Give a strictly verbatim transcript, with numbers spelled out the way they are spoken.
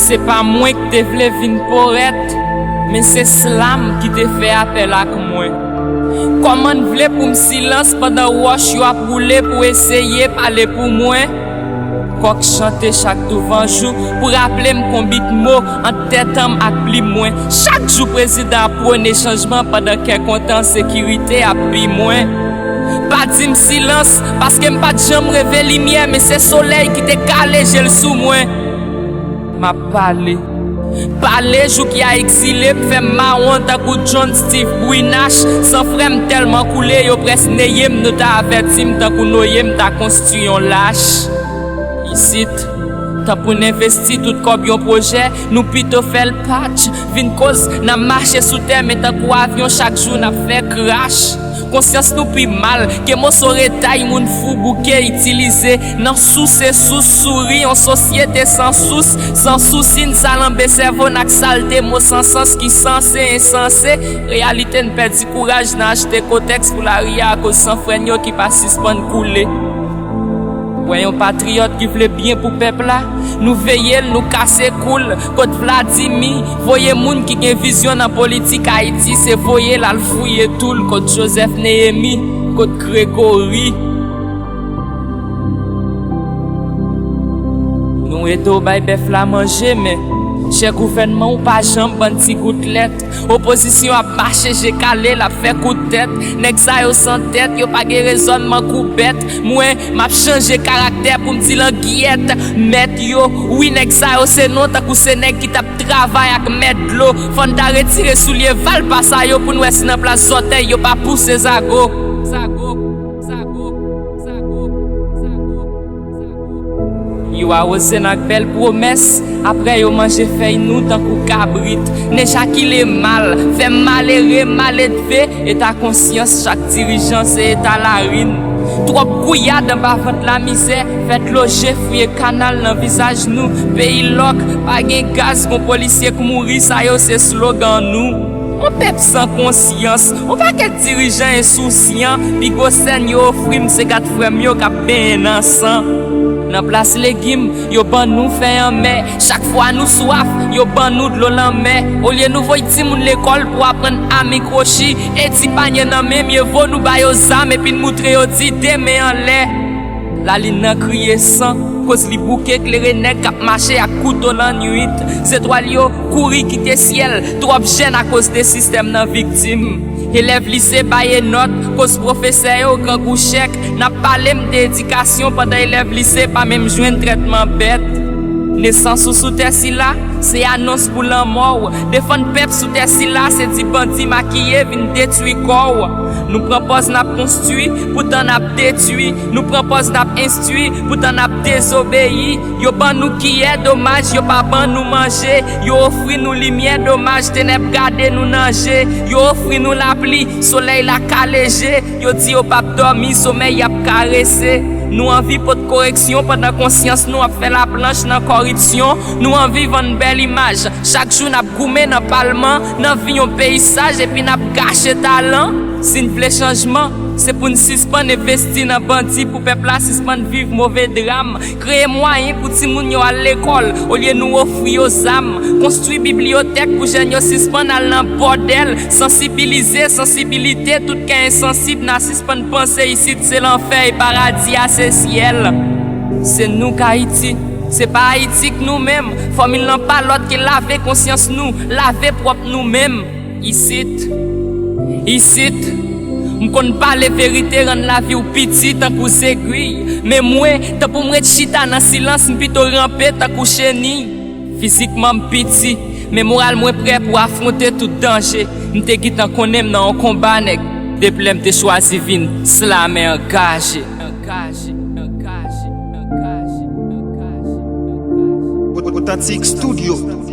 Se pa mwen k te vle vin powèt, men se slam ki te fè apèl ak mwen. Kòman n vle pou m silans pandan wòch yo ap woule pou eseye pale pou mwen? Kòk chante chak douvanjou pou raple m konbit mo ant tèt an m ak plim mwen. Chak jou prezidan ap pwone chanjman pandan kè kontan sekirite ap bi mwen. Pa di m silans, paske m pa t janm reve limyè, men se solèy ki te kale je l sou mwen. M ap pale. Pale jouk y a egzile m, fè m mawon tankou John Steve Brinache. San frè m tèlman koule, yo près neye m, nou ta avèti m tankou Noye, m ta konstwi yon lach. Isit, tan pou n envesti tout kòb yon pwojè, nou pito fè l patch. Vin koz, n ap mache sou tè, men tankou avyon, chak jou n ap fè krach. Konsyans nou pi mal ke moso retay moun fou bouke itilize nan souse sous souri yon sosyete san sous, san sousi n salanbe sèvo n ak salte mo san sans ki sanse ensanse. Reyalite n pèdi kouraj nan achte kotèks pou lari a akoz san frè n yo ki pa sispann koule. Wè yon patriyòt ki vle byen pou pèp la, nou veye l, nou kase kou l. Kot Vladimir voye moun ki gen vizyon nan politik Ayiti, se voye l al fouye tou l. Kot Joseph Néhémie, kot Grégory. Nou ede w bay bèf la manje, men chè gouvènman w pa janm ban n ti goutlèt. Opozisyon ap mache je kale, l ap fè kout tèt. Nèg sa yo san tèt, yo pa gen rezònman kou bèt. Mwen, m ap chanje karaktè pou m di langyèt. Mèt yo, wi, nèg sa yo se non, tankou se nèg ki t ap travay ak mèt dlo. Fò n ta retire soulye valpa sa yo pou n wè si nan plas zòtèy yo pa pouse zago. Zago, zago, zago, zago. Yo awoze n ak bèl pwomès, apre yo manje fèy nou tankou kabrit. N ejakile mal, fè malere, maledve, eta konsyans chak dirijan se eta larin. Twòp gouyad anba vant lamizè, fè dlo je fouye kanal nan vizaj nou. Peyi lòk, pa gen gaz, gon polisye k mouri, sa yo se slogan nou. On pèp san konsyans, on pakèt dirijan ensousyan, pi gwo sèn yo ofri m se gad frè m yo k ap benyen nan san. Nan plas legim, yo ban nou fen anmè, chak fwa nou swaf, yo ban nou dlo lanmè. Olye nou voy timoun lekòl pou aprann ami kwochi, e ti panye nan men, mye vo nou ba yo zam epi n moutre yo di de men anlè. Lalin nan kriye san, koz li bouke klere nèg k ap mache ak kouto lannwit. Zetwal yo kouri kite syèl, twòp jèn akoz de sistèm nan viktim. Elèv lise baye nòt, koz pwofesè yo grangou chèk. N ap pale m de edikasyon pandan elèv lise pa menm jwenn trètman bèt. Nesans ou sou tè sila, se anons pou lanmò w. Defann pèp sou tè sila, se di bandi makiye vin detwi kò w. Nou pran pòz n ap konstwi, poutan n ap detwi. Nou pran pòz n ap enstwi, poutan n ap dezobeyi. Yo ban nou kiyè, domaj, yo pa ban nou manje. Yo ofri nou limyè, domaj, tenèb gade nou nan je. Yo ofri nou lapli, solèy la kale je. Yo di yo p ap dòmi, somèy y ap karese. Nou anvi pot koreksyon pandan konsyans nou ap fè laplanch nan kòripsyon. Nou anvi vann bèl imaj. Chak jou n ap goumen nan palman, n anvi yon peyi saj epi n ap gache talan. Si n vle chanjman, se pou n sispann envesti nan bandi pou pèp la sispann viv move dram. Kreye mwayen pou timoun yo al lekòl, olye nou ofri yo zam. Konstwi bibliyotèk pou jèn yo sispann al nan bòdèl. Sansibilize, sansibilite, tout kè ensansib, n a sispann panse isit se lanfè e paradi a se syèl. Se nou k Ayiti, se pa Ayiti k nou menm. Fòmil lan pa lòt ke lave konsyans nou, lave pwòp nou menm. Isit, isit, m konn pale verite, rann lavi w piti tankou zegwi. Men mwen, tan pou m ret chita nan silans, m pito ranpe tankou cheni. Fizikman m piti, men moral mwen prè pou afwonte tout danje. M te gentan konnen m nan yon konba nèg, depi lè m te chwazi vin slamè angaje. Angaje, angaje, angaje, angaje, angaje. Authentic Studio.